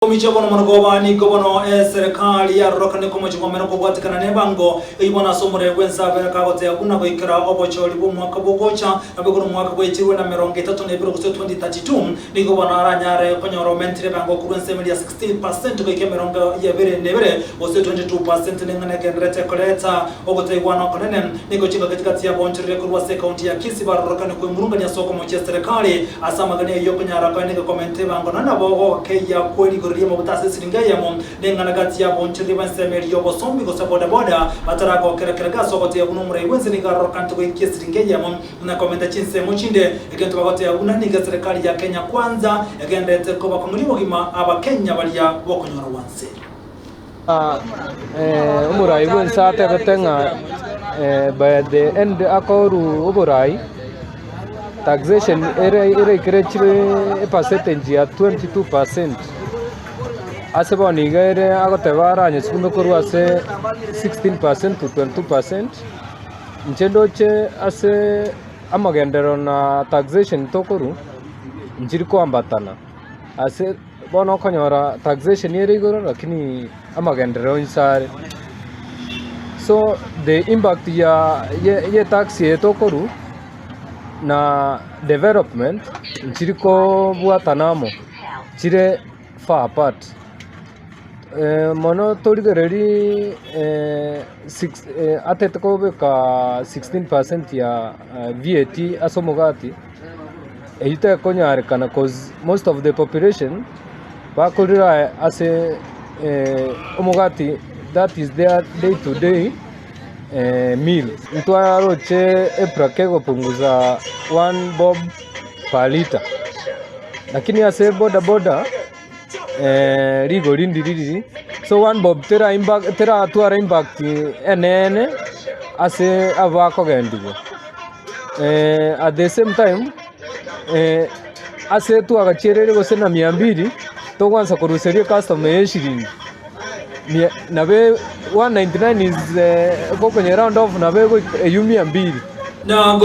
Omichie bono mono nigo bono eserekari yarorokane komochie kwamena kobwatekana nebango eyio bono ase omorembe bwense abere kagoteba buna goikera obochori bw'omwaka bogocha naboigo nomwaka bwechirwe na 32 gose 2032 nigo bono aranyare konyora omentire ebango korwa ensemo eria 16% goika 22 gose 22% neng'ana egendererete koreta ogotaigwana okonene. Nigo chingaki chigachiabonchoreria korwa ase ekaunti ya Kisii barorokane kwemurungania ase okomochia eserekari ase amagani ayio okonyara koeneka komenta ebango nonya nabo ogokeyia kwe rigori ri'amaguta ase esiringi eyemo neng'ana gati y'abonchoreria b'ensemo eria y'obosombi gose boda boda bataragokera kerage ase ogotebia buna omorai bw'ense nigo arorekanete goikia esiringi eyemo na komenta chinsemo chinde egento bagotebia buna nigo eserekari ya Kenya Kwanza egendererete kobakong'eria obogima abakenya baria bokonyora gwanse. Omorai bw'ense atebete ng'a by the end akorwa oborai, taxation ere eraikere chire epercentage ya 22%, ase bono iga ere agoteba aranyesukume korwa ase 16% to 22%, inche ndoche ase amagenderero na taxation tokorwa, nchiri koambatana ase. Bono okonyora taxation ere igoro lakini amagenderero inse are. So the impact ya ye tax eye tokorwa na development nchiri kobwatana amo, chire far apart. Mono torigereria six atete kobeka 16% ya VAT ase omogati. Eyio tekonyarekana cause most of the population bakorira ase omogati that is their day to day meal. Ntwaroche EPRA kegopunguza one bob per litre, lakini ase boda boda rigori ndiriri, so one bob tera impact teratwara impact enene ase abakogendigwa. At the same time, ase twagachireire gose na mia mbili, togwansa koruseria ecustomer eye eshiringi mia nabo 199 is gokonya round off nabo egoika eywo mia mbili. Na.